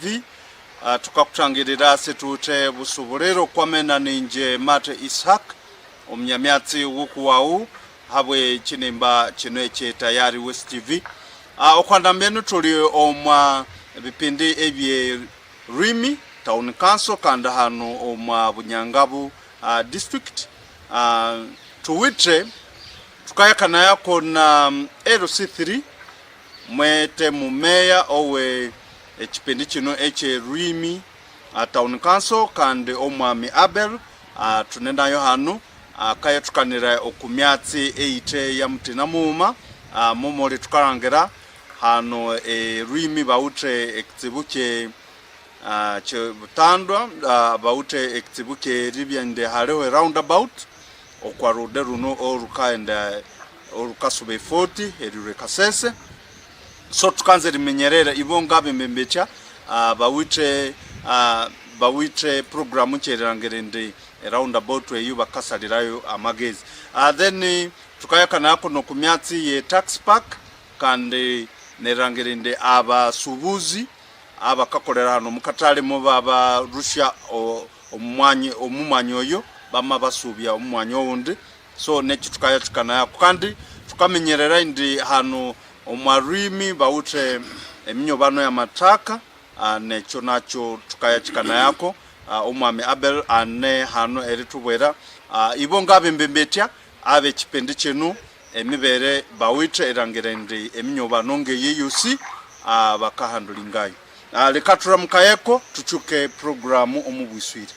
Vi, Tukakutangirira ase tuute busuburero kwamena ninje Mate Ishaq omunyamyatsi wukuwau habwe chinimba chino eche Tayari West TV. Okwanda mbenu tuli omwa bipindi ebye Rwimi Town Council kandi hanu omwa Bunyangabu District. Tuwite tukayakanayako na LC3 Mwete mu meeya owe ekipindi kinu ekye Rwimi Town Council kandi Omwami Abel tune nayo hanu akayatukanira oku myatsi eyite ya mutina muuma mumuli tukarangira hanu e Rwimi bawute ekitsibu kye kye butandwa bawute ekitsibu kye ribya nde hariho e roundabout okwa rude runo orukaenda Orukasuba efooti erurwe Kasese. So tukanze rimenyerera ibo ngabembembetya bawite bawite program nkyererangire ndi round about eyo bakasalirayo amagezi. Then tukayakana kuno ku myatsi ye tax park kandi nerangire ndi abasubuzi abakakorera hano mukatale mu babarusha omumwanya omumwanya oyo bama basubya omumwanya owundi. So neki tukayacukanayaku kandi tukamenyerera indi hanu omwa Rwimi bawute eminyobano ya mataka nekyo nakyo tukayachikanayako. Omwami Abel ane hanu eritubwera ibo ngabembembetya abe kipindi kinu emibere bawite erangire indi eminyobano ngeyi yosi bakahandulingayo. Leka turamukayeko tuchuke programu omu bwiswire.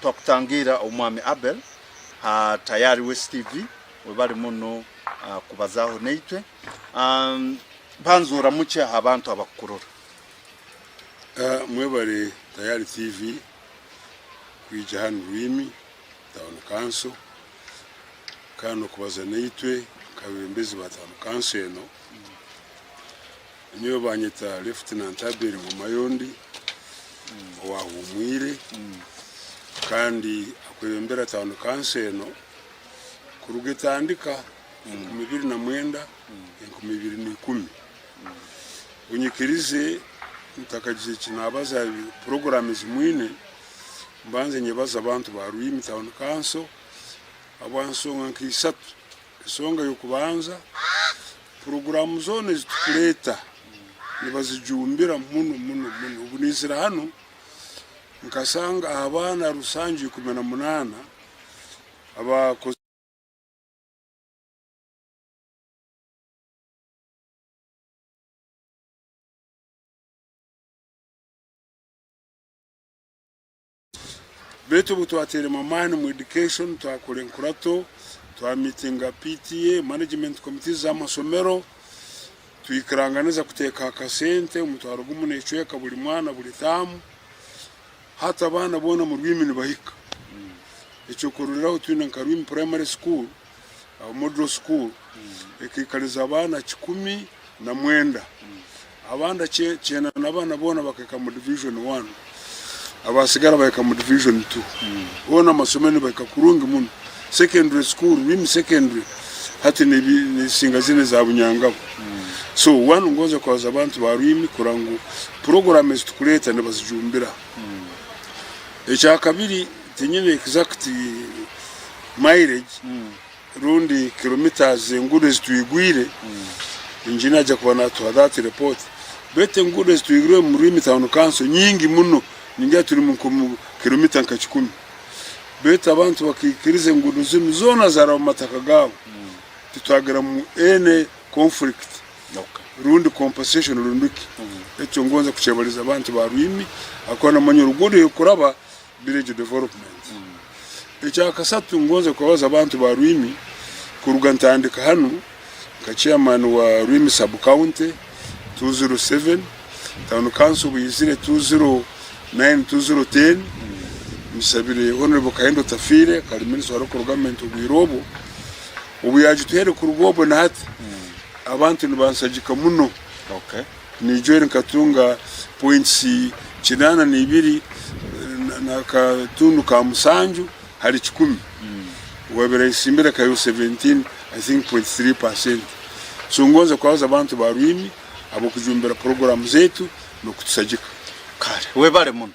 Twakutangira Omwami Abel. Ha Tayari West TV webale muno kubazaho naitwe. Banza oramukye aha bantu abakukurora. Mwebale Tayari TV kwija hanu Rwimi Town Council kandi nokubaza naitwe nkabebembezi ba Town Council eno. Nyowe banyeta Lieutenant Abel Ngomayondi owahumwire kandi akwebembera Town Council eno kuruga etandika 2009 2010. Onyikirize ntakagize eki nabaza aha puroguramu ezi mwine, mbanze nyebaze abantu ba Rwimi Town Council ahabw'ensonga nka isatu. Ensonga y'okubanza, puroguraamu zoona ezi turikureeta nibazijumbira muno muno muno. Obu naizire hanu nkashanga aha baana rusanju 18 abakozire. Beitu obu twateiremu amaani omu education, twakora enkurato, twamiitinga PTA, management committees z'amasomero, twikiranganiza kuteeka akasente omutwaro gumwe n'ekicweka buri mwana buri taamu, hati abaana boona omu Rwimi nibahika. Ekyokuroreraho twine nka Rwimi Primary School, Model School, ekaikariza abaana 190. Abandi kyenda na bana boona bakahika mu division one, abasigara bahika mu division two. Boona amasomero nibahika kurungi muno. Secondary school, Rwimi secondary hati nesinga zinu eza Bunyangabu. So one ngonza kubaza abantu ba Rwimi kurora ngu program ezitukureeta nibazijumbira. Ekyakabiri tinyine exact mileage rundi kilometres enguudo ezi twigwire, engineer aija kuba natuha that report, beitu enguudo ezi twigwire omu Rwimi town council nyingi muno, ningira turi nkomu kilomita nka kikumi, beitu abantu bakaikiriza enguudo zinu zoona zaraba omu mataka gaabo, titwagiramu any conflict rundi compensation rundi ki, ekyo ngonza kukyebariza abantu ba Rwimi ahakuba nomanya oruguudo ahi rukuraba Village Development. Ekyakasatu ngonze kubaza abantu ba Rwimi kuruga ntandika hanu nka chairman wa Rwimi sub county 207 town council obuyizire 209 2010 nsabire Honorable Kahinda Otafiire kari minister wa local government obwire obwo obuyagituhere kuruga obwo na hati abantu nibansagika muno. Okay. Nijweri nkatunga points 82 nakatundu ka musanju hari kikumi owabire ayesimbire akaheebwa 17 I think point 3%. So ngonza kuhaza abantu ba Rwimi ahabw'okujumbira puroguramu zaitu n'okutusagika. Kare webale muno.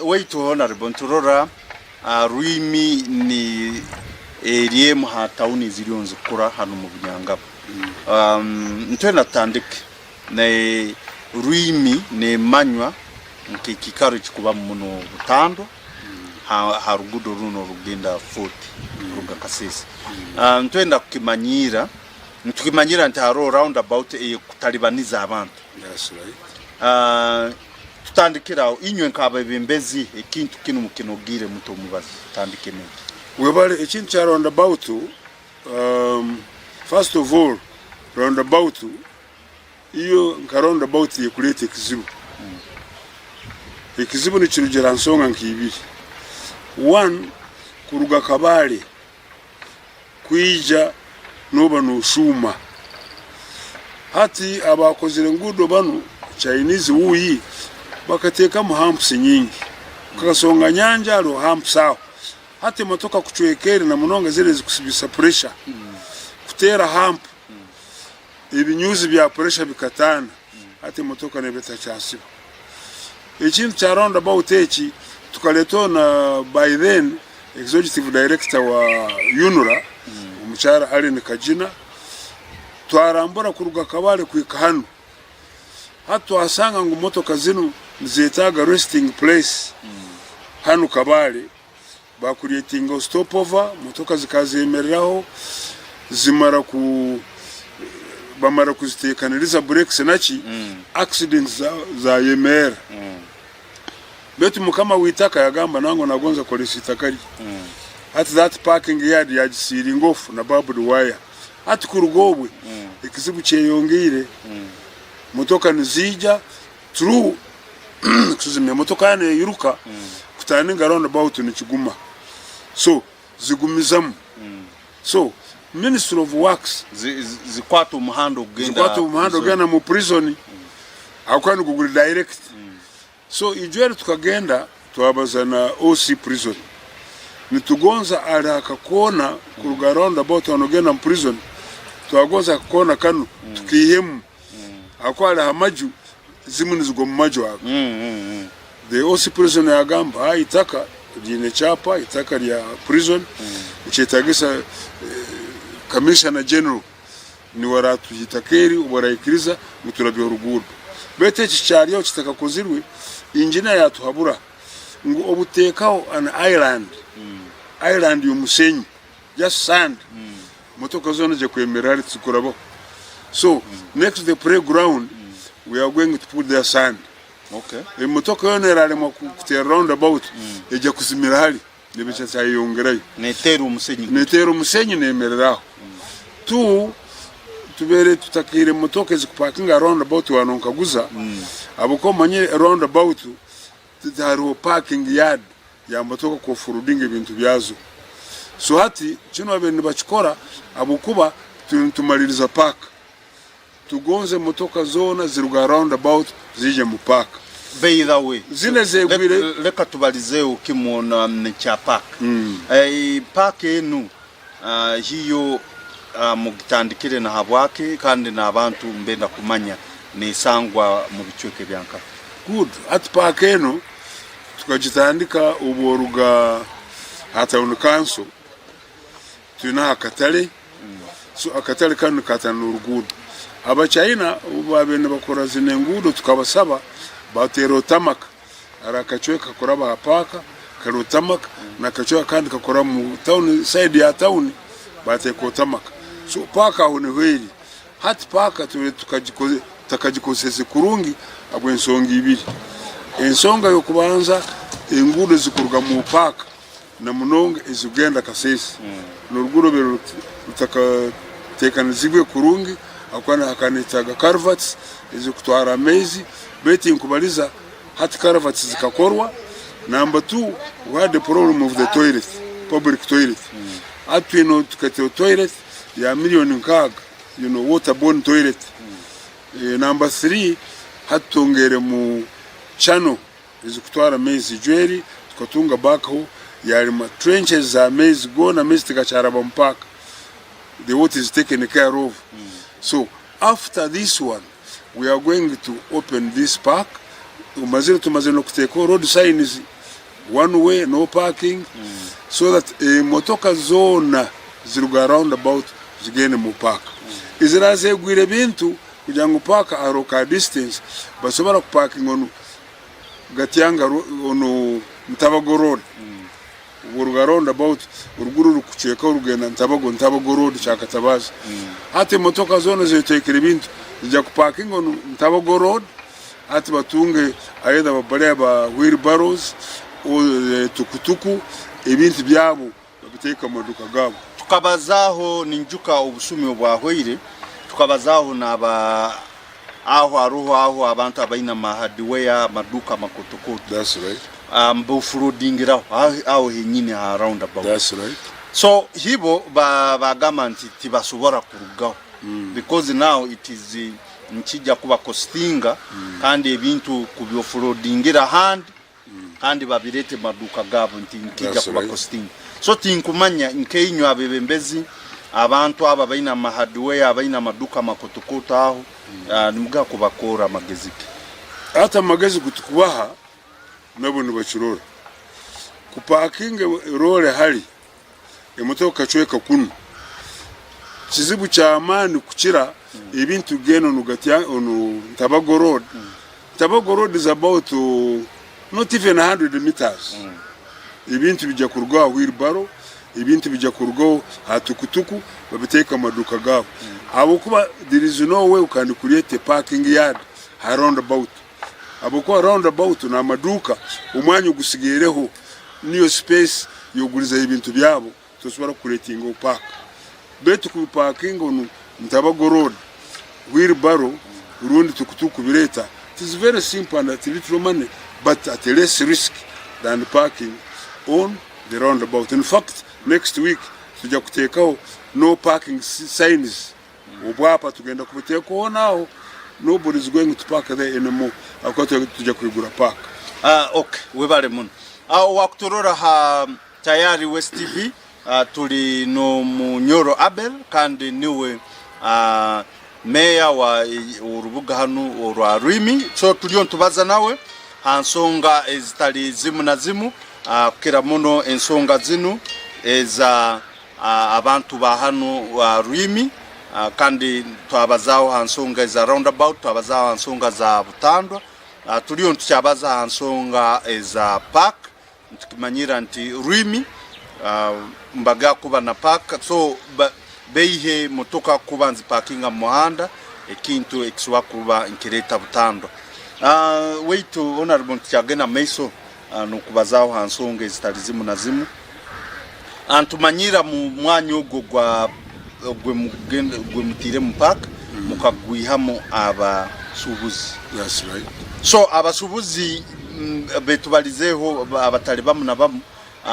Waitu Honourable niturora Rwimi ni eri emu ha tawuni eziriyo nizikura hanu omu Bunyangabu. Nitwenda tutandike ne Rwimi nemanywa nk'ekiikaro ekikubamu muno butandwa ha ruguudo runu orukugenda Fort kuruga Kasese. Nitwenda kukimanyiira, nitukimanyira nti haroho round about eyekutalibaniza abantu. That's right. Tutandikire aho, inywe nk'abebembezi ekintu kinu mukinogiire muta omubazi? Tutandike n'eki. Webale ekintu kya round about um, first of all round about iyo nka round about yekuleta ekizibu. Ekizibu nikirugira ha nsonga nk'ibiri. One, kuruga Kabale kwija nooba nooshuuma. Hati abaakozire enguudo banu, Chinese wuuyi, bakateekamu humps nyingi. Kasonga nyanja hariho humps aho. Hati emotoka kucweka eri na munonga ziri ezikusibisa pressure, kuteera hump, ebinyuuzi bya pressure bikataana, hati emotoka neeba etakyasiba. Ekintu kya round about eki tukareetaho na by then Executive Director wa UNRA omukyara Allen Kagina twarambura kuruga Kabale kuhika hanu hati twasanga ngu motoka zinu nizetaaga resting place hanu Kabale ba creatingaho stop over motoka zikazemereraho zimara ku bamara kuzitekaniriza brakes naki accidents zayemerera. Beitu mukama w'eitaka yagamba nangwa nagonza kukoresa eitaka rye. Hati that parking yard yagisiiringa off na barbed wire. Hati kuruga obwe ekizibu kyeyongeire. Motoka niziija through excuse me, emotoka yaaba neyiruka kutaninga round about nikiguma. So zigumizamu. So ministry of works Zikwata omuhanda ogugenda zikwata omuhanda ogenda mu prison ahabw'okuba nigwo guri direct. So ijweri tukagenda twabaza na OC prison nitugonza ari akakoona kuruga round about wanu ogenda mu prison twagonza akakoona kanu tukaihemu ahakuba hariho amaju zimwe nizigwa mu maju ago. The OC prison yagamba haa itaka ryine ekyapa itaka rya prison nikyetagisa commissioner general Niwe araatuha eitaka eri obu araikiriza ngu turabye oruguudo. Beitu eki kyaryaho kitakakozirwe, inginia yaatuhabura ngu obuteekaho an island, island y'omushenyi, just sand, motoka zoona zija kwemerera hare tizikurabaho. So, next to the playground, we are going to put there sand. Emotoka yoona eraremwa kuteera round about, eija kuzimira hare. Nebekyera kyayeyongerayo. Neteera omusenyi guti. Neteera omusenyi nemerera aho. Tu tubeere tutakaire motoka ezikupakinga aha round about waaba nonkaguza ahabw'okuba omanyire round about tihariho parking yard ya motoka ku offloadinga ebintu byazo. So hati kinu babaire nibakikora ahabw'okuba turiyo nitumaririza park. Tugonze emotoka zoona ziruga aha round about ziije mu park. By the way, Zinu ezegwire. Leka tubalizeeho kimu kya park. Park enu hiyo mugitandikire na habwaki kandi n'abantu mbenda kumanya nesangwa mu bicweka ebya nkaha? Good. Hati park enu tukagitandika obu oruga aha town council Twine aha katare, so akatare kanu nikatana n'oruguudo. Abachina obu baabaire nibakora zinu enguudo tukabasaba bateereho tamaka. Hariho akacweka kakuraba aha paaka kariho tamaka n'akacweka akandi kakuraba mu tawuni sayidi ya tawuni baateekaho tamaka. So paaka aho niho eri. Hati paaka tubaire tutakagikozeseze kurungi ahabw'ensonga ibiri. Ensonga y'okubanza enguudo ezikuruga mu paaka na munonga ezikugenda Kasese n'oruguudo orubaire rutakateekanizibwe kurungi ahabw'okuba hakaba nihetaaga culverts ezikutwara amaizi beitu tinkubariza hati culverts zikakorwa. Number two we had a problem of the toilet, public toilet. Hati twine tukateho toilet ya million nkaaga you know water borne toilet. Number three hati twongeiremu channel ezikutwara amaizi ijweri tukatunga backhoe yarima trenches za maizi goona amaizi tigakyaraba mu park the water is taken care of so after this one we are going to open this park. Omazire tumazire n'okuteekaho road signs one way no parking so that emotoka zoona ziruga round about zigende mu park. Ezirazeegwire ebintu kugira ngu park hariho ka distance basobora kupakinga onu Gatyanga onu Ntabago road. Oruga round about oruguru rukucweka orugenda Ntabago, Ntabago road Kyakatabaazi. Hati emotoka zoona ezeteekire ebintu zija kupakinga onu Ntabago road hati batunge either bariya ba wheel barrows or tukutuku ebintu byabo babiteeke omu maduuka gaabo. Tukabazaaho ninjuka obusumi obwahweire, tukabazaaho n'aba Aho haroho aho abantu abaine ama hardware, amaduka amakotokoto. That's right. Mba-offloadingiraho aho henyini ha round about. That's right. So hibo bagamba nti tibasobora kurugaho because now it is nikija kuba costinga kandi ebintu kubi-offloadingira ahandi kandi babireete mu maduuka gaabo nti nikiija That's kuba right. costing. So tinkumanya nkainywe abebembezi abantu abo abaine ama hardware abaine amaduuka amakotokoto aho ah, nimugaha kubakoora amagezi ki? Hati amagezi gu tukubaha nabo nibakirora. Kupakinga eroore hare emotoka ekacweka kunu kizibu ky'amaani kukira ebintu kugenda onu Gatya onu Ntabago road. Ntabago road is about not even 100 meters. Ebintu bija kuruga aha wheelbarrow, ebintu bija kuruga aha tukutuku babiteeke omu maduuka gaabo. Ahabw'okuba there is no way you can create a parking yard aha round about. Ahabw'okuba round about n'amaduuka omwanya ogusigaireho niyo space y'okugurizaho ebintu byabo tosobora kukureetingaho paaka. Beitu kubipakinga onu Ntabago road, wheel barrow rundi tukutuku kubireeta it is very simple and at little money but at less risk than parking on the round about. In fact next week nitwija kuteekaho no parking signs. Obwapa tugenda kubuteeka hoona aho, nobody is going to park there anymore ahabw'okuba twija kwigura park. Ah, ok webale muno. Ah, owakuturora ha Tayari West TV ah, tuli n'Omunyoro Abel kandi niwe ah, meya wa orubuga hanu orwa Rwimi. So tuliyo nitubaza nawe ha nsonga ezitali zimu na zimu ah, kukira muno ensonga zinu eza Abantu ba hanu Rwimi kandi twabazaaho ha nsonga eza round about, twabazaaho ha nsonga za butandwa, tuliyo nitukyabaza ha nsonga eza park. Nitukimanyira nti Rwimi mbaga kuba na park, so baihe motoka kuba nizipakinga mu muhanda ekintu ekisobora kuba nikireeta butandwa. Waitu Honourable nitukyagenda mu maiso n'okubazaaho ha nsonga ezitali zimu na zimu. Ntumanyira mu mwanya ogwo gwa gwe gwe mutiire mu park mukagwihamu abasuubuzi. That's right. So abasuubuzi betubalizeeho abatali bamu na bamu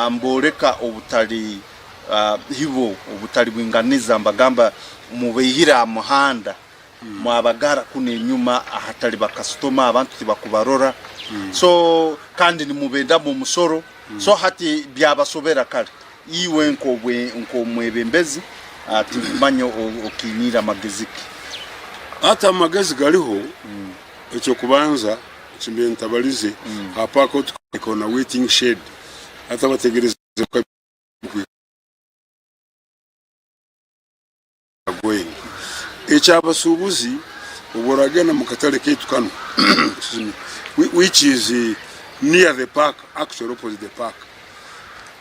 mbooleka obutali hibo obutali bwinganiza mbagamba mubaihire aha muhanda Mwabagara kunu enyuma ahatali bakasitoma, abantu tibakubarora, so kandi nimubendamu omusoro, so hati byabasobera kare. Iwe nk'omwebembezi tinkumanya okiiniire amagezi ki? Hati amagezi gariho, eky'okubanza eki mbaire ntabarize, ha paaka ahu tukateekaho na waiting shed, hati abategereza Going. Eky'abasuubuzi, obu oragenda mu katare kaitu kanu, excuse me, which is near the park, actually opposite the park,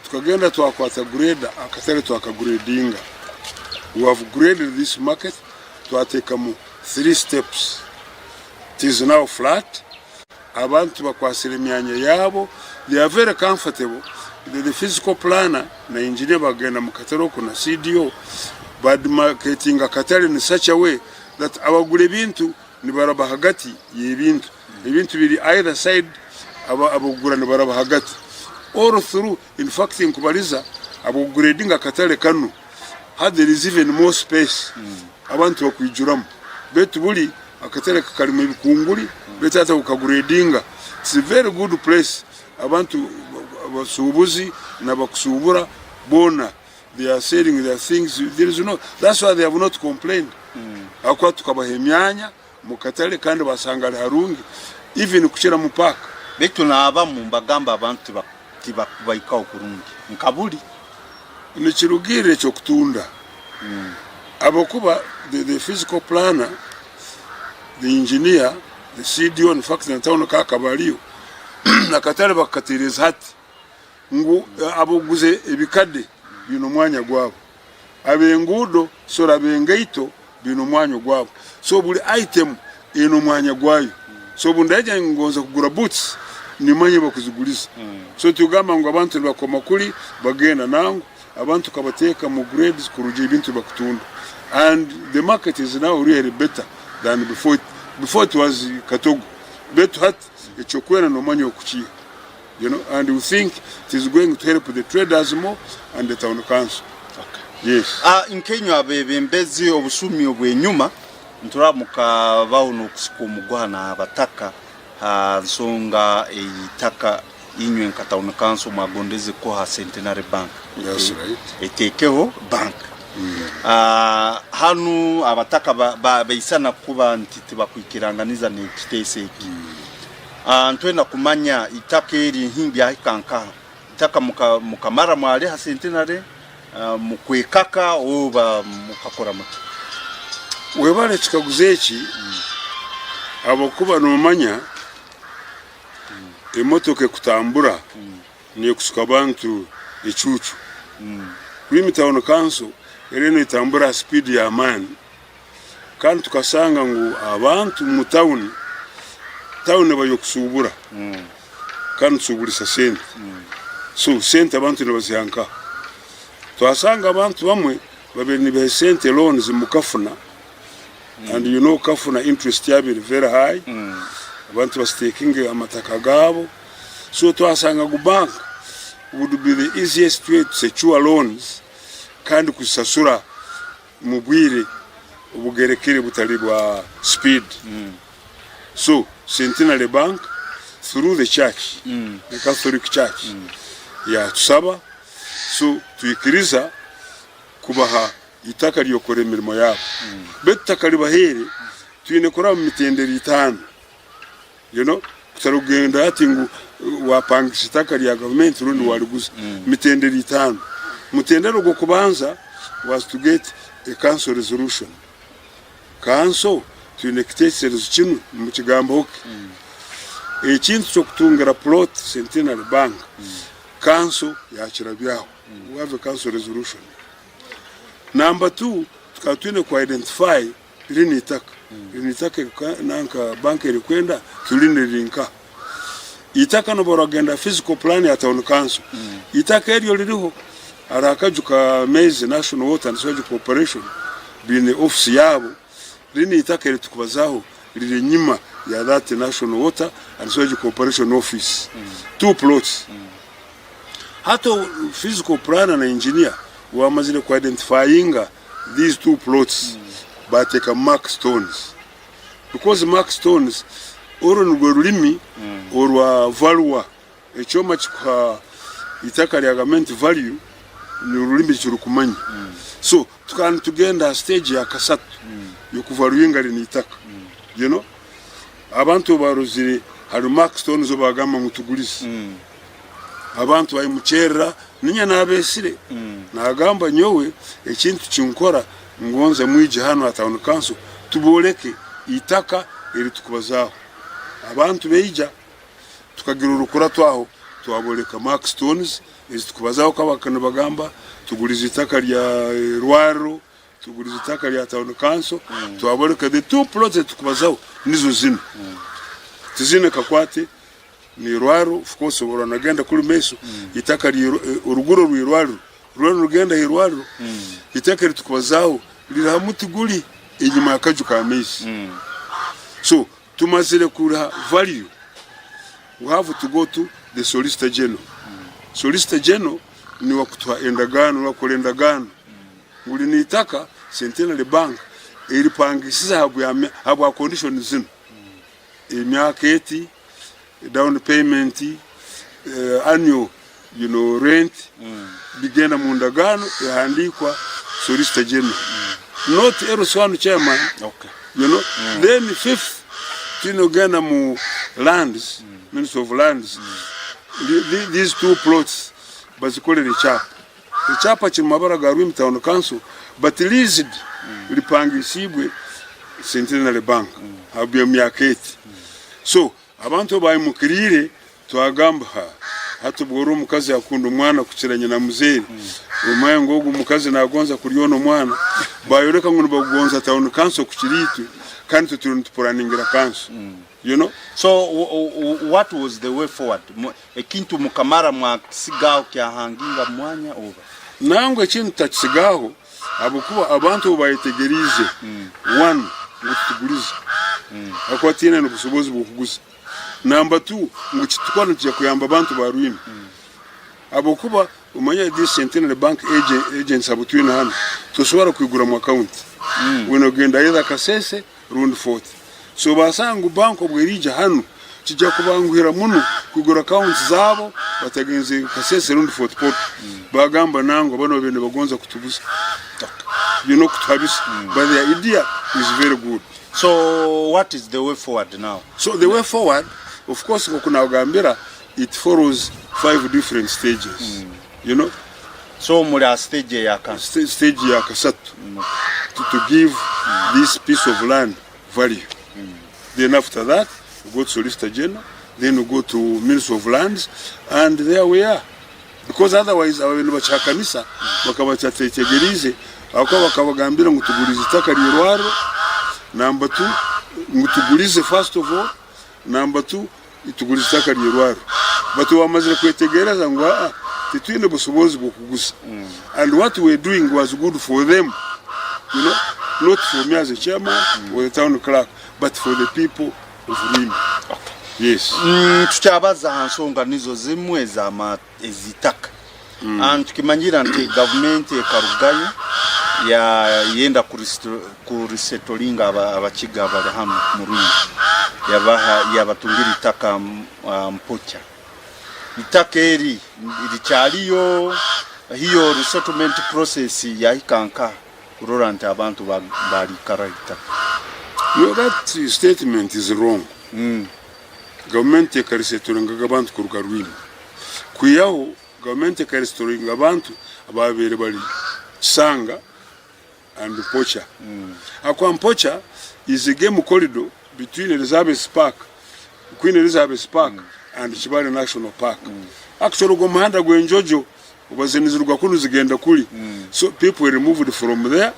tukagenda twakwata grader akatare twakagradinga. We have graded this market twateekamu 3 steps. It is now flat. Abantu bakwasire emyanya yaabo, they are very comfortable, the physical planner na engineer bagenda mu katare oko na CDO ba demarcatinga akatare in such a way that abagura ebintu nibaraba hagati y'ebintu, ebintu biri either side abakugura nibaraba hagati all through, in fact nkubariza ahabw'okugradinga akatare kanu hati there is even more space abantu bakwijuramu beitu buri Akatare karimu ebikunguri beitu hati okaguredinga it's a very good place abantu abashubuzi nabakushubura boona they are selling their things there is no that's why they have not complained ahakuba tukabaha emyanya mukatare kandi basanga hari harungi. even kukira mu park. Beitu naabamu mbagamba abantu tibakubaikaho kurungi nka buri. Nikirugiirira eky'okutunda ahabw'okuba the physical planner, the engineer, the CDO in fact na town ka akaba ariyo, akatare bakakateereza hati ngu abakuguza ebikade baine omwanya gwabo, ab'enguudo sorry ab'engaito baine omwanya ogwabo. So buri item eine omwanya gwayo. So obu ndaija ngonza kugura boots nimanya bakuziguriza. So tugamba ngu abantu nibakoma kuri bagenda nangwa abantu tukabateeka mu grades kuruga ebintu bakutunda and the market is now really better than before, before it was katogo beitu hati ekyokwenda nomanya okukiiha you know and we think it is going to help the traders more and the town council. Yes. Ah, nkainywe abebembezi obusumi obw'enyuma nturaba mukabaho n'okusika omuguha n'abataka ha nsonga ey'itaka inywe nka town council mwagondeze kuha Centenary Bank That's right. etekeho bank. Ah, hanu abataka ba- ba- baisana kuba nti tibakwikiranganiza n'ekiteeso eki. Ah, ntwenda kumanya itaka eri nhi ryahika nkaha? Itaka muka mukamara mwariha Centenary ah, mukwekaka oba mukakora muta? Webale ekikaguzo eki ahabw'okuba nomanya emotoka ekutambura nekusuka abantu ecuucu. Rwimi Town Council eriyo netambura aha sipiidi y'amaani kandi tukashanga ngu abantu omu tawuni, tawuni eba y'okushuubura kandi tushuuburisa sente, so sente abantu nibaziiha nkaha? Twashanga abantu bamwe babaire nibaha esente loans omu kafuna and you know kafuna interest yaabo eri very high, abantu basitekinga amataka gaabo, so twashanga ngu bank would be the easiest way to secure loans kandi kuzisasura omu bwire obugerekire butari bwa speed. So Centenary Bank through the church, the Catholic Church yatusaba so twikiriza kubaha itaka ry'okukora emirimo yaabo. Beitu tutakaribahaire twine kuraba omu mitendera itaano. You know, kutari kugenda hati ngu wapangisa itaka rya gavumenti rundi wariguza. Mitendera itaano. Mutendera ogw'okubanza was to get a council resolution. Kanso twine ekitekerezo kinu nimukigambaho ki? Ekintu ky'okutungira plot Centenary Bank, kanso yakirabyaho. We have a council resolution. Number two, tukaba twine ku identify Rinu itaka, rinu itaka nanka bank erikwenda turine riri nkaha? Itaka noba oragenda physical plan ya town council, itaka eryo ririho hariho akaju ka Maize National Water and Sewage Corporation baine office yaabo, rinu itaka eritukubazaho riri enyima ya that National Water and Sewage Corporation office, two plots. Hati physical planner na engineer wamazire ku identifyinga these two plots bateeka mark stones because mark stones oru nirwo rurimi orwa valuer ekyoma kikuha eitaka rya gavumenti value nirurimi kirikumanya so tukaba nitugenda aha stage ya kasatu yokuvaluinga rinu eitaka you know abantu obarozire hari mark stones obagamba ngu tugurize Abantu baimukyerera, niinye naabeetsire. Naagamba, Nyowe ekintu ki nkora, ngonze mwije hanu aha Town Council tubooreke eitaka eri tukubazaaho. Abantu baija, tukagira orukurato aho, twabooreka mark stones ezi tukubazaaho ku nibagamba tugurize eitaka rya irwariro, tugurize eitaka rya Town Council, twabooreka the two plots ezi tukubazaho nizo zinu. Tiziine kakwate N'eirwariro of course oraba nagenda kuri maiso eitaka oruguru rw'eirwariro rwona nirugenda ah'eirwariro eitaka eri turikubazaaho riri aha muti guri enyima y'akaju ka maizi so tumazire kuriha value we have to go to the solicitor general solicitor general niwe akutuha endagaano niwe akukora endagaano ngu rinu eitaka Centenary Bank eripangisize ahabwa condition zinu. Emyaka eti, down payment, annual you know rent bigenda mu ndagaano ehandiikwa solicitor general not LC1 chairman Okay. you know then fifth twine kugenda mu Lands, Ministry of Lands, these two plots bazikorere ekyapa. Ekyapa kiri mumabara ga Rwimi Town Council but leased, ripangisiibwe Centenary Bank ahabw'emyaka eti. So abantu obu baimukiriire Twagamba, Ha, hati obwo ori omukazi akunda omwana kukira nyina muzeere. Omanye ngu ogu mukazi nagonza kurya onu omwana. Bayoreka ngu nibagonza town council kukira itwe kandi itwe turiyo nitupuraningira council. You know? So what was the way forward? Ekintu mukamara mwakisiga aho kyahanginga mu mwanya oba? Nangwa ekintu tutakisiga aho ahabw'okuba abantu obu bayetegeriize one ngu tituguriza ahakuba tihaine n'obusobozi bw'okuguza. Namba tu ngu kitukora nikija kuyamba abantu ba Rwimi ahabwokuba omanyire this Centenary Bank agents abu twine hanu tosobora kwiguramu account wena ogenda either Kasese rundi Fort so basanga ngu bank obu erija hanu kija kubanguhira muno kwigura accounts zabo batagenze Kasese rundi Fort Portal bagamba nangwa banu babaire nibagonza kutubuza you know kutuhabisa but their idea is very good. So what is the way forward now? So the way forward, of course nkoku nagambira it follows five different stages you know. So muri aha stage eya kana? Stage ya kasatu to give this piece of land value then after that we go to solicitor general then we go to ministry of lands and there we are because otherwise ababaire nibakihakanisa bakaba batatetegeriize ahakuba bakabagambira ngu tugurize itaka ry'erwariro namba tu ngu tugurize first of all namba tu tugurize itaka ry'erwariro but wamazire kwetegereza ngu aa titwine busobozi bw'okuguza and what we were doing was good for them you know not for me as a chairman or the town clerk but for the people of Rwimi. Yes. Tukyabaza aha nsonga nizo zimwe ez'ama ez'itaka. Ah, nitukimanyira nti gavumenti ekarugayo yayenda kurisetolinga abakiga abari hanu mu Rwimi yabaha yabatungira itaka mpokya. Itaka eri rikyariyo hiyo resettlement process yahika nkaha kurora nti abantu barikaraho itaka? No that statement is wrong. Gavumenti ekarisetolingaga abantu kuruga Rwimi. Kwihaho gavumenti ekarisetolinga abantu ababaire bari Kisanga and Mpocha. Ahakuba Mpocha is a game corridor between Elizabeth Park, Queen Elizabeth Park and Kibale National Park. Actually ogwo muhanda gw'enjojo obaze niziruga kunu zigenda kuri. So people were removed from there.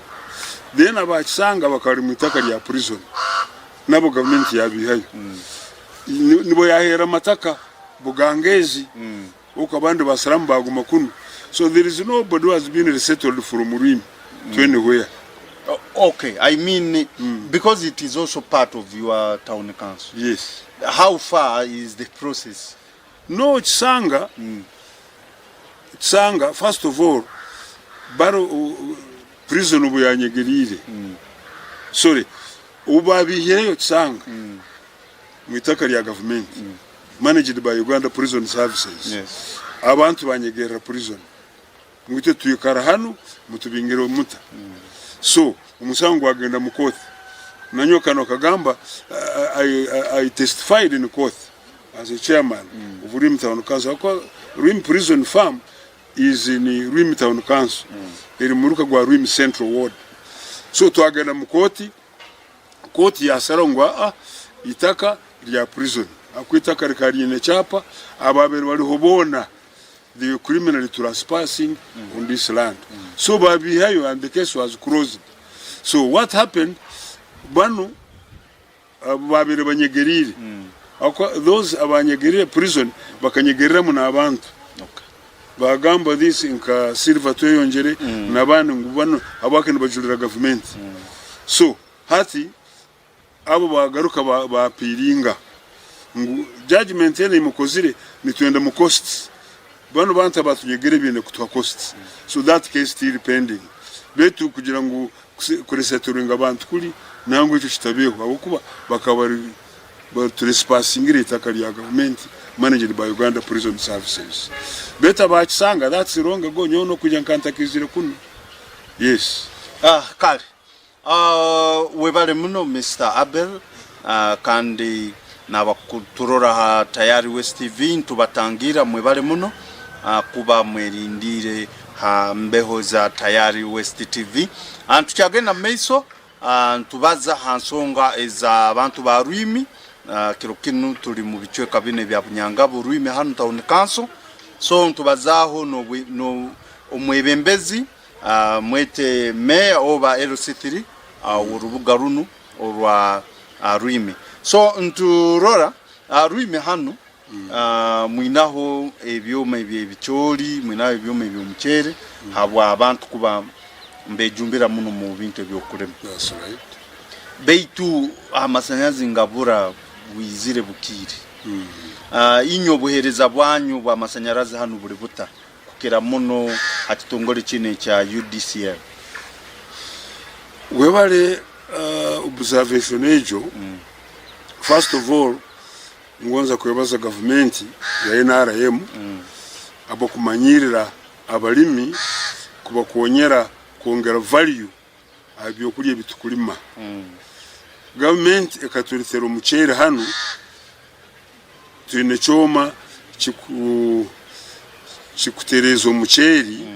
Then aba Kisanga bakaba bari mwitaka rya prison. Nabo gavumenti yabihayo. Nibo yaheera amataka Bugangezi okwo abandi basiramu baguma kunu. So there is nobody who has been resettled from Rwimi to anywhere. Okay, I mean because it is also part of your town council. Yes. How far is the process? No Kisanga, Kisanga first of all baro prison obu yanyegeriire sorry obu babiihireyo Kisanga mwitaka rya gavumenti managed by Uganda Prison Services abantu banyegerera prison ngu itwe twikara hanu mutubingire muta so omusango gwagenda mu court nanyowe kanu akagamba I testified in court as a chairman of Rwimi Town Council ahakuba Rwimi Prison Farm is in Rwimi Town Council eri mumuruka gwa Rwimi Central Ward so twagenda mu kooti Kooti yaasaraho ngu aa eitaka rya prison ahakuba eitaka rikaba riine ekyapa abaabaire bariho boona they were criminally trespassing on this land so babiihayo and the case was closed so what happened banu abu baabaire banyegeriire ahakuba those abanyegeriire prison bakanyegereramu n'abantu Bagamba this nka Silver Tweyongyere nabandi ngu banu habwaki nibajurira gavumenti. So hati abo bagaruka ba appealinga ngu judgement enu eyimukozire nitwenda mu costs. Banu bantu abatunyegere baine kutuha costs. So that case still pending. Beitu kugira ngu kuresettlinga abantu kuri nangwa ekyo kitabeho ahabwokuba bakaba bari Baturesipasingire eitaka rya gavumenti managed by Uganda Prison Services. Beitu abakisanga that's long ago nyowe nokwija nka ntakiizire kunu. Yes. Ah, kare. Ah, webale muno Mister Abel ah, kandi N'abakuturora ha Tayari West TV nitubatangiira mwebale muno kuba mwerindiire ha mbeho za Tayari West TV. Nitukyagenda mu maiso nitubaza ha nsonga ez'abantu ba Rwimi. Kiro kinu tuli mu bicweka binu ebya Bunyangabu, Rwimi hanu Town Council. So nitubazaaho n'omwebembezi mwete Mayor oba LC3 w'orubuga runu orwa Rwimi. So nturora Rwimi hanu mwinaho ebyoma eby'ebicoori, mwinaho ebyoma eby'omuceere habw'abantu kuba mbejumbira muno mu bintu eby'okulima. That's right. Baitu amasanyarazi ngabura bwizire bukiire. Inywe obuheereza bwanyu bw'amasanyarazi hanu buli buta kukira muno ha kitongole kinu ekya UDCL? Webale observation egyo. First of all, ngonza kwebaza gavumenti ya NRM ahabw'okumanyirira abalimi kubakonyera kwongera value aha byokurya ebi tukurima. Gavumenti ekaturetera omuceeri hanu, twine ekyoma kikutereeza omuceeri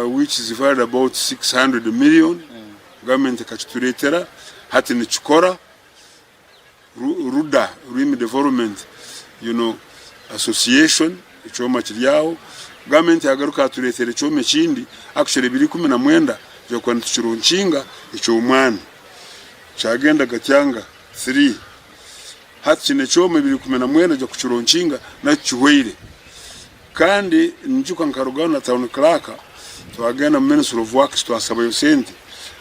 which is valued about 600 million, gavumenti ekakituretera hati nikikora. RUDA, Rwimi Development you know, Association, ekyoma kiri aho. Gavumenti yagaruka yatureetera ekyoma ekindi, actually biri 19 twakuba nitukironkinga eky'omwani. Kyagenda Gatyanga 3. Hati kinu ekyoma ebiri 19 twaija kukironkinga nakyo kihweire. Kandi ninyijuka nkarugaho na town clerk twagenda mu ministry of works twasabayo sente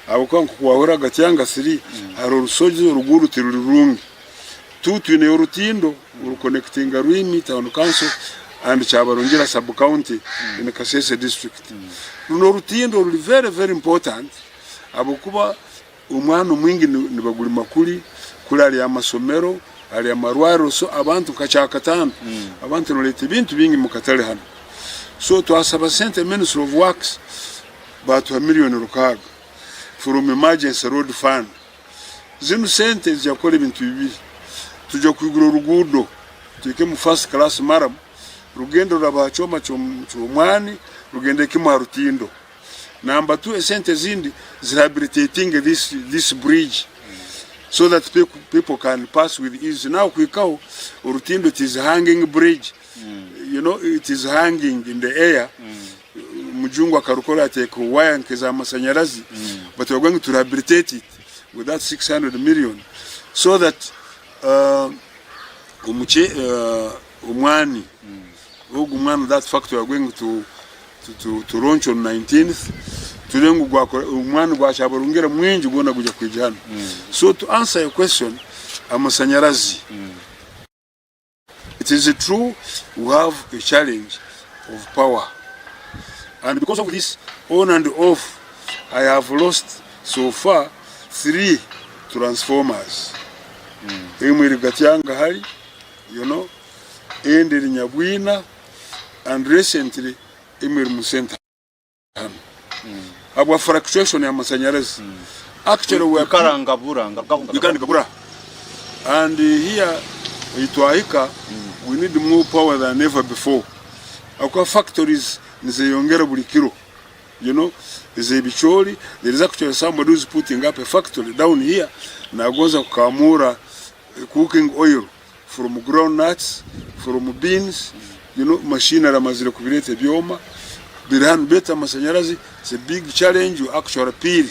ahabw'okuba nk'oku wahurira Gatyanga 3 hariho orusozi oruguudo tiruri rurungi. Tu twineyo orutindo oruconnectinga Rwimi town council and Kyabarungira sub county in Kasese district. Runu orutindo ruri very very important ahabw'okuba Omwana omwingi nibagurima kuri, kuri hari amasomero, hari amarwariro so abantu nka kyakatano abantu nibareeta ebintu bingi mukatare hanu. So twasaba sente ministry of works batuha million rukaaga from emergency road fund. Zinu sente nizija kukora ebintu bibiri, tuja kwigura oruguudo tuhikemu first class murram rugende ruraba aha kyoma ky'omwani rugende kimwe aha rutindo. Number two esente ezindi zi rehabilitatinge this, this bridge so that people, people can pass with ease. Now kuhikaho orutindo it is hanging bridge mm. you know it is hanging in the air mm. Mujungu akarukora ateeka waya nk'ez'amasanyarazi mm. but we are going to rehabilitate it with that 600 million so that uh, omuche uh, omwani mm. ogu mwana that factory we are going to to launch on 19th turebe ngu gwakora omwani gwa Kyabarungira mwingi gwona gugya kwija hanu. So to answer your question, amasanyarazi it is true we have a challenge of power and because of this on and off I have lost so far 3 transformers emwe eri Gatyanga hari you know endi eri Nyabwina and recently emwe eri mu center hanu habwa fluctuation ya masanyarazi actually we are Ikara ngabura Ikara nigabura and here itwahika we need more power than ever before ahakuba factories nizeyongera buri kiro you know ezebicoori there is actually somebody who is putting up a factory down here nagonza kukamura cooking oil from ground nuts, from beans, you know, machinery amazire kubireeta ebyoma biri hanu beitu amashanyarazi it's a big challenge we actually appeal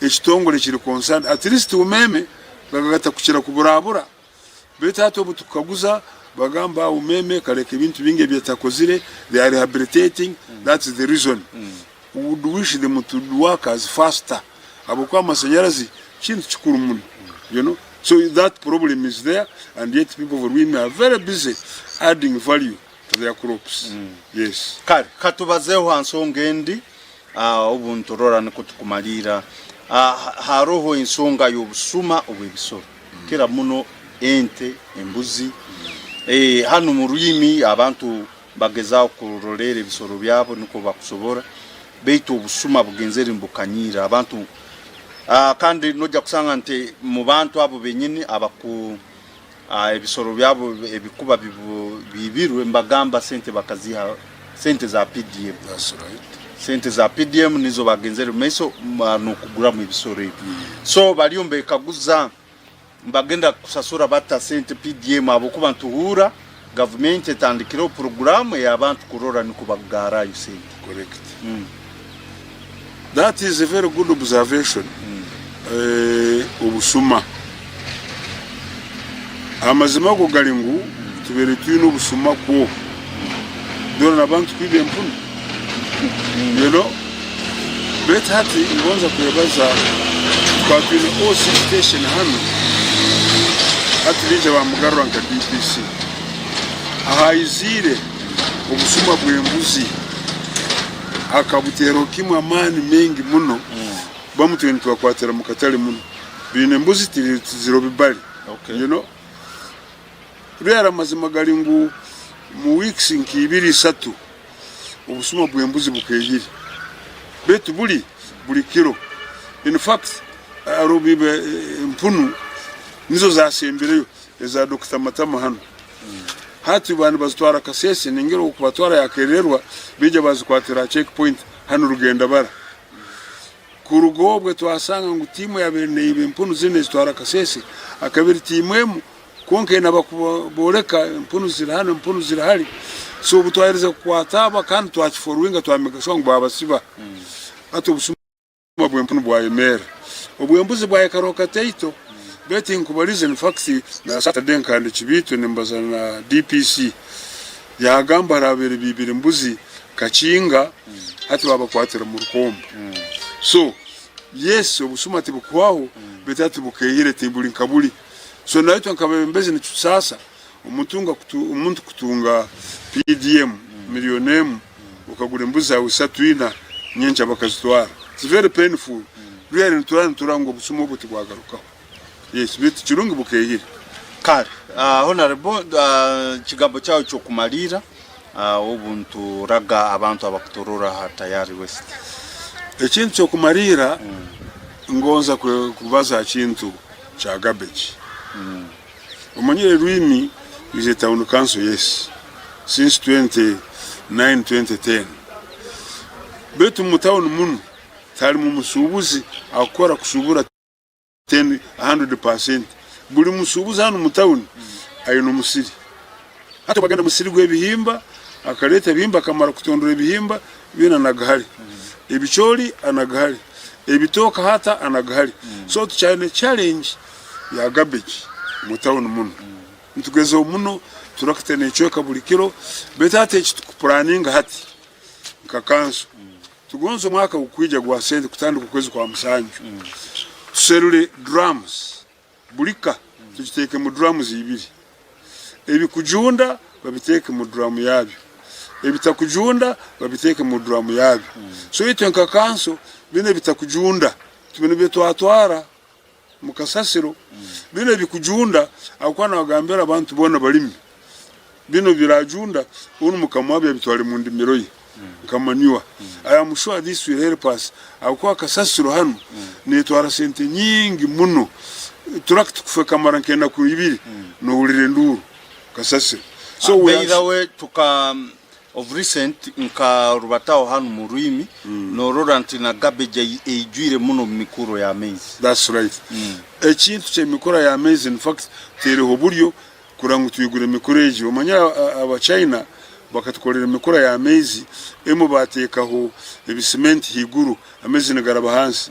ekitongore ekiri concerned at least umeme gakagata kukira kuburabura beitu hati obu tukukaguza bagamba umeme ekareka ebintu bingi ebyetakozire they are rehabilitating that's the reason we would wish them to work as faster ahabw'okuba amashanyarazi kintu kikuru muno you know so that problem is there and yet people of Rwimi are very busy adding value to their crops yes. Kare katubazeho ha nsonga endi obu niturora nukwo tukumaliira. Haroho ensonga y'obusuma obw'ebisoro kukira muno ente, embuzi. Hanu mu Rwimi abantu Bagezaaho kuroleera ebisoro byabo nukwo bakusobora, baitu obusuma bugenzere nibukanyiira. Abantu Kandi noija kusanga nti mu bantu abo benyini abaku ebisoro byabo ebikuba biibirwe nibagamba sente bakaziiha sente za PDM. That's right. Sente za PDM nizo bagenzere omu maiso n'okuguramu ebisoro ebi. So bariyo nibekaguza nibagenda kusasura bata sente PDM ahabw'okuba nituhuura gavumenti etandikireho puroguraamu ey'abantu kurora nikwo bakugarrayo sente. Correct. That is a very good observation. Eh, obusuma. Amazima go gari ngu tubaire twine obusuma kwo. Dora n'abantu kwiba empunu. You know? Beitu hati ngonza kwebaza tukaba twine OC station hanu hati baija bamugarura nka DPC. Ahaiziire obusuma bw'embuzi akabuteeraho kimwe amaani maingi muno bamwe twine nitubakwatira mu katare muno baine embuzi tiziriho bibare Okay. you know Really amazima gari ngu mu weeks nka ibiri isatu obusuma bw'embuzi bukeehire beitu buri buri kiro in fact hariho biba empunu nizo zasembireyo eza Dokita Matama hanu hati baba nibazitwara Kasese ningira okubatwara yakerererwa baija bazikwatira aha check point hanu Rugendabara. Kuruga obwe twasanga ngu tiimu eyabaire neiba empunu zinu nezitwara Kasese akaba eri tiimu emu kwonka eine abakuboreka empunu ziri hanu empunu ziri hari so obu twaherize kukwata aba kandi twakiforowinga twameka shuwa ngu babasiba hati obusuma bw'empunu bwayemerera obw'embuzi bwayekaraho kataito beitu tinkubarize in fact na Saturday nkandi Kibiito nimbaza na DPC yagamba harabaire biibire embuzi Kakinga hati babakwatira mu Rukombo so yes obusuma tibukuhwaho beitu hati bukehire tiburi nka buri so naitwe nkabebembezi nikitusaasa omuntu kutunga PDM million emu okagura embuzi zaawe isatu ina nyenkya bakazitwara it's very painful really niturara niturora ngu obusuma obu tibwagarukaho yes beitu kirungi bukehire. Kare Honourable ekigambo kyawe ky'okumariira obu nituraga abantu abakutorora aha Tayari West. Ekintu ky'okumariira ngonza kubaza aha kintu kya garbage. Omanyire Rwimi is a town council yes since 2009 2010 beitu omu town munu tiharimu mushubuzi akukora kushubura 10 100% buri mushubuzi hanu omu town aine omusiri hati bagenda omusiri gw'ebihimba akareta ebihimba akamara kutondora ebihimba byona anagahari ebicoori anagahari ebitooke hata anagahari so tukyayine challenge ya garbage omu town munu. Nitugezaho muno turakita necweka buri kiro beitu hati eki tukupuraninga hati nka kanso tugonze omwaka gukwija gwa sente kutandika okwezi kwa musanju tuserure drums buri ka tugiteeke mu drums ibiri ebikujunda babiteeke mu drum yabyo ebitakujunda babiteeke mu drum yabyo so itwe nka kanso binu ebitakujunda tube nibyo twatwara Omu kasasiro binu ebikujunda ahabw'okuba nagambira abantu boona balimi binu birajunda onu mukama wabyo abitware mu ndimiro ye nka manure. I am sure this will help us ahabw'okuba kasasiro hanu netwara sente nyingi muno turakiti kufa ekamara nk'enaku ibiri nohurira enduuru kasasiro so we By are the way tuka Of recent nka rubataho hanu mu rwimi norora nti na garbage eijwire muno mu mikuro ya maizi. That's right. Ekintu ky'emikura ya maizi in fact teriho buryo kurora ngu twigure emikura egi. Omanyire aba China bakatukorera emikura ya maizi emwe batekaho ebisimenti haiguru amaizi nigaraba hansi.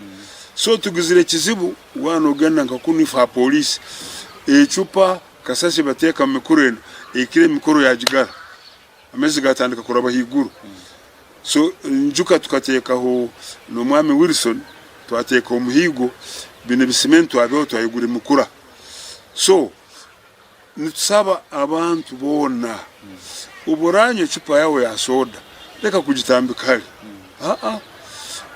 So tugizire ekizibu waba nogenda nka kunu ife aha police ecupa kasasiro bateka mu mikura enu ekiro emikoro yagigara. Amaizi gatandika kuraba ahaiguru. So njuka tukateekaho n'omwami Wilson twateeka omuhiigo binu ebisimenti twabihaho twayigura emikura. So nitusaba abantu boona obu oranywa ecupa yaawe ya soda reka kugitambika hare aa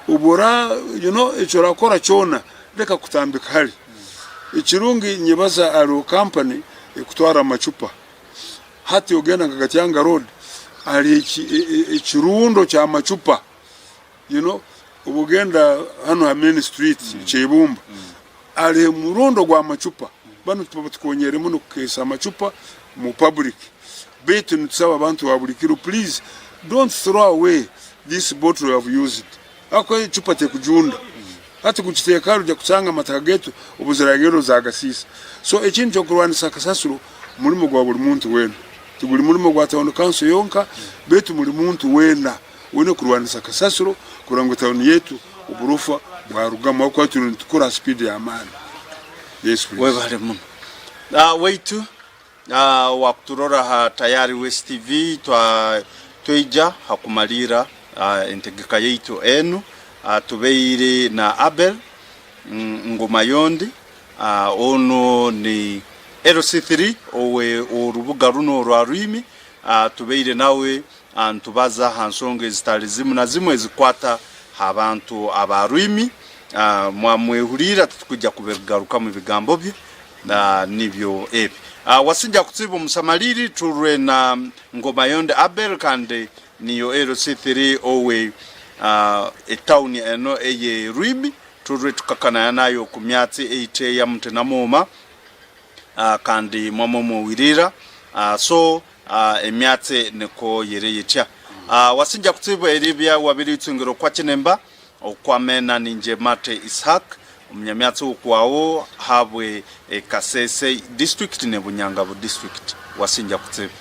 obu ora you know eki orakora kyona reka kutambika hare. Ekirungi nyebaza hariho kampani ekutwara amacupa. Hati ogenda nka Gatyanga road hariho ekirundo kyamacupa you know. Obu ogenda hanu ha main street Kyebumba hariho omurundo gw'amacupa. Banu batukonyere muno kukeesa amacupa mu public. Beitu nitusaba abantu ba buri kiro please don't throw away this bottle you have used. Ahakuba ecupa tekujunda. Hati kugiteeka hariya oija kushanga amataka gaitu obuziragiriro zagasiisa. So ekintu ky'okurwanisa kasasiro murimo gwa buri muntu weena. Tiguri murimo gwa town council yonka beitu buri muntu weena oine kurwanisa kasasiro kurora ngu town yaitu oburofa bwarugamu ahabw'okuba turiyo nitukura aha speed y'amaani. Yes please. Webale muno waitu Wakuturora ha Tayari West TV twaija ha kumaliira entegeka yaitu enu. Tubaire na Abel Ngomayondi, onu ni LC3 owe orubuga runu orwa Rwimi. Tubaire nawe nitubaza ha nsonga ezitali zimu na zimu ezikwata ha bantu aba Rwimi. Mwamwehuriira titukwija kubigarukamu ebigambo bye. Nibyo ebi. Wasinja kutsiba omusamaliri turwe na Ngomayonde Abel kandi niyo LC3 owe etauni eno eye Rwimi turwe tukakanaya nayo ku myatsi eite ya Mutinamoma kandi mwamwe mwowirira so emyatsi niko yeri yitya. Wasinja kutsiba eri bya wabiri itsungiro kwa Chinemba Okwamena ninje Mate Ishaq omunyamyatsi w'okwawo habwe Kasese district ne Bunyangabu district. Wasinja kutsibu.